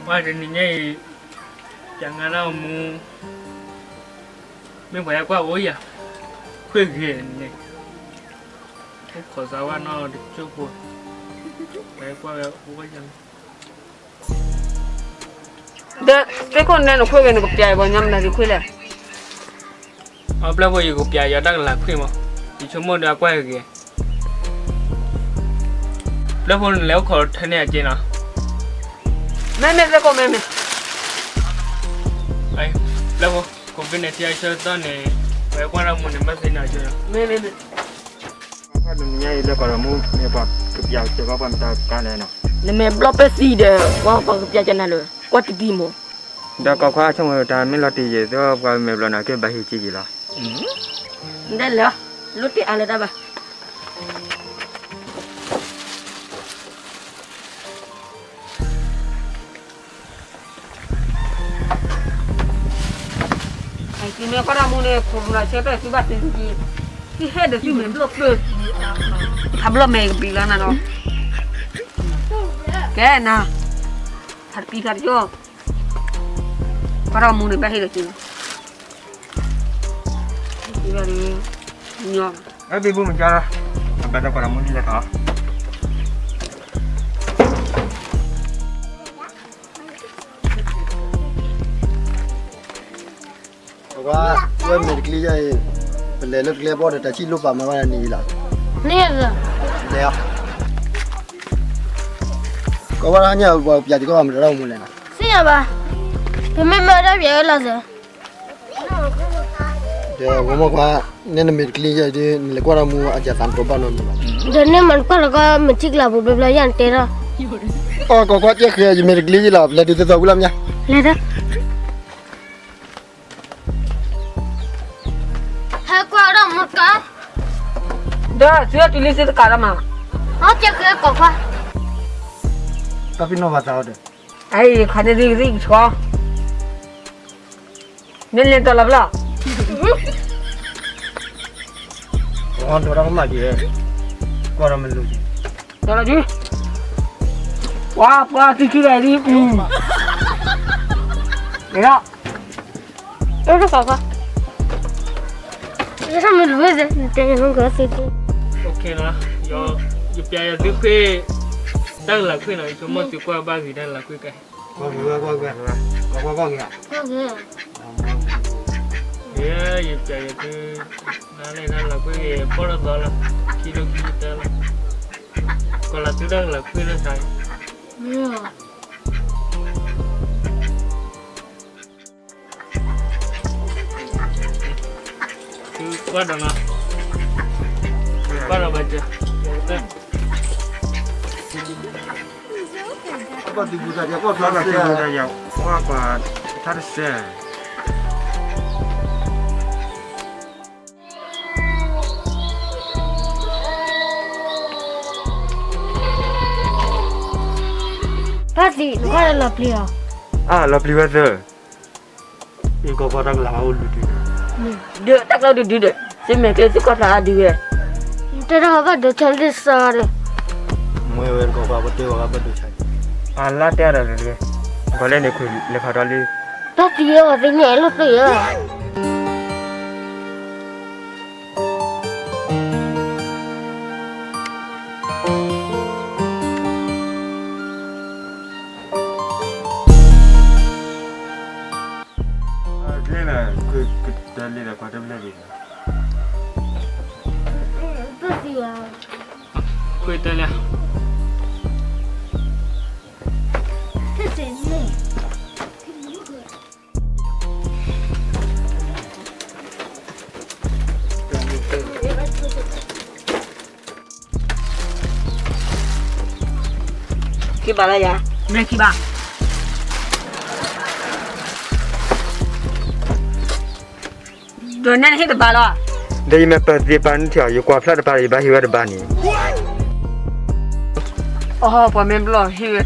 ဝဲတနံၤညါအံၤ, ယငါဒၣ်မူ, မ့ၢ်ပှၤဟဲကွၢ်အိၣ်ယၤ, ခွ့ဂ့ၤတနံၤညါအံၤ, အိၣ်ခိးစါဝါနီၢ်တကၠိၢ်ဖိ, ပှၤဟဲကွၢ်ဝဲအိၣ်ယၤလီၤ. ဒီးသ့ၣ်ခိၣ်နဲနခွ့ဂ့ၤ နကပျးယၤပှၤကညီမနုၤဒုးခွ့လဲၣ်. အပျဲၢ်ဖိ ယကပျးယၤတၢ်ကလၤခွ့မး, ယဆိကမိၣ်ဒီးအကွၢ်ဂ့ၤဂ့ၤ. ပျဲၢ်ဖိ နလဲၤအိၣ်ခိးထဲန့ၣ်အက့နီၤ. မ့မ့ၢ်သ့ၣ်ခိၣ် မ့မ့ၢ်. ပျဲၢ်ဖိ ကိးဘ့ၣ်န့ၣ် ထံအဆၢသီန့ၣ်, ပှၤကွၢ်တၢ်မူန့ၣ် ဘၣ်သ့ၣ်နီၤက့နီၤ. မ့မ့ၢ်မ့ၢ်. နမ့ၢ်လၢကီၢ်ဒီးမူန့ၣ် ပှၤကပျးစၢၤကီးပှၤမတၤကါလဲၣ်နီၤ. နမ့ၢ်ဘျီၣ်ပဲသံဒီး ပှၤကပျးကနၤလၢ ကွၢ်တံၢ်တံၢ်မး. ဒီးကီၢ်ခွါအဆိကမိၣ်တၢ်မ့ၢ်လီၤတံၢ်ယဲၢ် သ့ၣ်ပှၤမဲာ်ဘျီၣ်န့ၣ် ကဘၣ်ဟ့ၣ်က့ၤယံၤလီၤ. ဒ်လဲၣ်, လိၣ်တ့ၢ်အါလၢတၢ်ဘၣ်. သုမ့ၢ်ကွၢ်တၢ်မူန့ၣ် ခိၣ်နၢ်ဆၢထၢၣ်သုဘၣ်သ့ၣ်သုက့ၤ, သုဟဲဒီးသုမ့ၢ်ဘျီၣ်ပျၢၤ, ဖးဘျီၣ်မဲာ်ကပံာ်လီၤနၤနီၤ. ကဲနၤ, ဖးတပံၤဖးတကၠီ, ကွၢ်တၢ်မူန့ၣ် ဘၣ်ဟ့ၣ်ဒီးသု, သုဘၣ်ညီ, အဘ့ၣ်ဘူမကါ, အဘၣ်တၢ်ကွၢ်တၢ်မူန့ၣ်လဲၤခီ ကွၢ်, ဝဲမဲာ်တကျ့ယဲၢ်အံၤ, ပလဲၤလၢတကျဲဘီဒီး တၢ်ဆံၣ်လိၣ်ပာ်မၤဝဲဒၣ်န့ၣ်လီၤ. န့ၣ်, လဲၤ, ကွၢ်ဝဲဒၣ်ညါ ပှၤပျးစၢၤကီးပှၤမတၤတၢ်အိၣ်မူလဲၣ်နီၤ. စံၣ်ညီၣ်ဘၣ်, ပမ့ၢ်မၤတၢ်ပျးဝဲလီၤစၢၤ. ဒီးဂီၤမီၢ်ကွၢ်, နဲနမဲာ်တကျ့ယဲၢ်အံၤဒီး နလဲၤကွၢ်တၢ်မူအကၢ်သးနတိၢ်ဘၣ်နီတမံၤဘၣ်. ဒီးန့ၣ်မၤနကွၢ်လီၤကီး မ့ၢ်ထံကျါပူၤဘျီဘျီယဲၢ်နတဲထီၣ်. အီၣ် ကွၢ်ကွၢ် ကဲဃဲ ယမဲာ်တကျ့ယဲၢ်လီၤ လဲၤတုၤသၢသီဝံၤလီၤမး. လဲၤဒီး ဟဲကွၢ်ဒီးမူတကါ, ဒီးသုဝဲတုၤလံသုတကးဒီးမး, အီၣ်ကဲဃဲ ကွၢ်ကွၢ်, တၢ်ဖံးနီၢ်ဘၣ်သးအီၤဒီး, အံၤ ခးန့ၢ်သုကသံၣ်ကဆှီ, မ့ၢ်လဲၤတီၤလီၤဖျီ, အီၣ် ဒိးတၢ်ကမၣ်က့ၤ, ကွၢ်ဒီးမ့ၢ်လိၤက့ၤ, တီၤလီၤဒုး, ပှၤပှၤသုထံၣ်ဘၣ်ဒုး, အံၤ, ဒီး တၢ်တခါခါ, တၢ်မ့ၢ်လူၤဝဲသ့ၣ် နတဲန့ၣ်မ့ၢ်ကသ့ၣ်သ့ၣ်, ယပျးယသုခွ့, တၢ်ကလၤခွ့နီၤ ယဆိကမိၣ်သုကွၢ်ဘၣ်ဂ့ၤတၢ်ကလၤခွ့ကါ, ကွၢ်ဂ့ၤဝဲ ကွၢ်ဂ့ၤ, ကွၢ်ကွၢ်ကွၢ်ဂ့ၤ, ယပျးယသု, နလဲၤတၢ်ကလၤခွ့ဂ့ၤ ပီၢ်တသီလီၤ, ခံလိခံတၢ်လီၤ, ကီၤလၤသုတၢ်ကလၤခွ့လၢဆါ, မ့ၢ် သုကွၢ်ဒီးနီၤ, ကွၢ်ဒီးဘၣ်စၢၤ, ကွၢ်တၢ်စၢၤ, ကွၢ်ကွၢ်, တၢ်တစဲး တၢ်သံး နကွၢ်လၢလီၤပျံၤအီၤ, အါ လီၤပျံၤဝဲသၢ, အံၤကီၢ်ပှၤတၢ်ကလၤအိၣ်ဒုးဒုး, ဒီးတၢ်ကလၤဒုးဒုးဒီး, သုမဲာ်ကျဲသုကီၢ်ဖျါအါဒုးဝဲ, တဲတၢ်ဟီဘၣ်ဒိးဆါလံစၢ်ဒီး, မ့ၢ်ဝဲကီၢ်ပှၤပတဲဝဲဘၣ်ဒိးဆါ, အလါတဲဒီး, ဂီၤလဲၣ်န့ၣ်ခွံလဲၤဖးထီလံ, တၢ်သံးအီၤသ့ၣ်ညါလီၤပျံၤဧါ. ကျဲလၢ ကတၢၢ်လံဒီး ကွၢ်တဘျဲၣ်လံဒီး, ကွၢ်တၢၢ်လံ. ခံဘးလၢယၤ, မ့ၢ်ခံဘး, ဒီးနဲနဟ့ၣ်တဘးလီၤ. ဒီးယမ့ၢ်ပၢၤသ့ပၢၤနုၢ်ထံၣ်အီၤ ယကွၢ်ဖျါတဘးဒီး ယဘၣ်ဟ့ၣ်ဝဲတဘးန့ၣ်. အိ ပှၤမ့ၢ်ဘျီၣ်ဟ့ၣ်ဝဲတ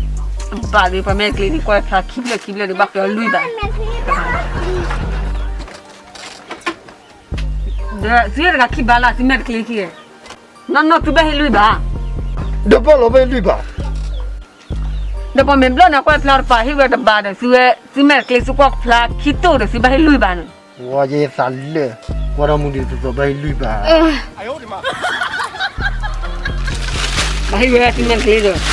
ဘးဒီး ပှၤမ့ၢ်ကျ့ၤန့ၣ် ကွၢ်ဖျါခံဖျၢၣ်ခံဖျၢၣ်ဒီး ဘၣ်ဃးအီၤလွံၢ်ဘး. ဒီးသုဟ့ၣ်တဂၤခံဘးလီၤ သုမ့ၢ်တကျ့ၤခံ, နီၢ်နီၢ်သုဘၣ်ဟ့ၣ်လွံၢ်ဘး, ဒီးဘၣ်လီၤဘၣ်ဟ့ၣ်လွံၢ်ဘး. ဒီးပှၤမ့ၢ်ဘျၢၣ်န့ၣ် ကွၢ်ဖျါတပၤ ဟ့ၣ်ဝဲတဘးဒီး သုဝဲ သုမဲာ်တကျ့ သုကွၢ်ဖျါခံတိၢ်ဒီး သုဘၣ်ဟ့ၣ်လွံၢ်ဘးန့ၣ်. ဝဲယသးလၢာ်, ကွၢ်ထီၣ်မူဒံးတသိးဘၣ်ဟ့ၣ်လွံၢ်ဘး. ဘၣ်ဟ့ၣ်ဝဲသုမဲာ်တကျ့ဒ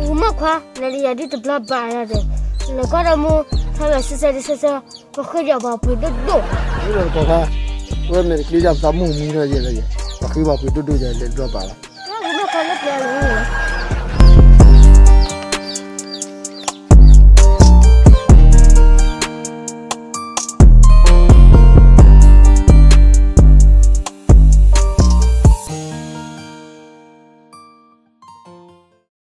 ီး မ့ၢ်ခွါ, နၤဒီးယၤဒုးတဘျီဘၣ်ယၤဒီး, နကွၢ်ဒီးမူ, ထီၣ်လီၤစဲးစဲးဒ်စဲးစဲး, ပဃ့ယၤပှၤပှ့ၤဒိၣ်ဒိၣ်. မ့ၢ်ဒီးတကိးခါ, ဝဲမဲာ်တကျ့ယၤပသးမုၢ်မံထီၣ်ယဲလၢယဲ, ပဃ့ပှၤပှ့ၤဒိၣ်ဒိၣ်ယဲလဲၤတဘျီဘၣ်လီၤ. မ့ၢ်ခွါလၢပျၢၤလီၤ.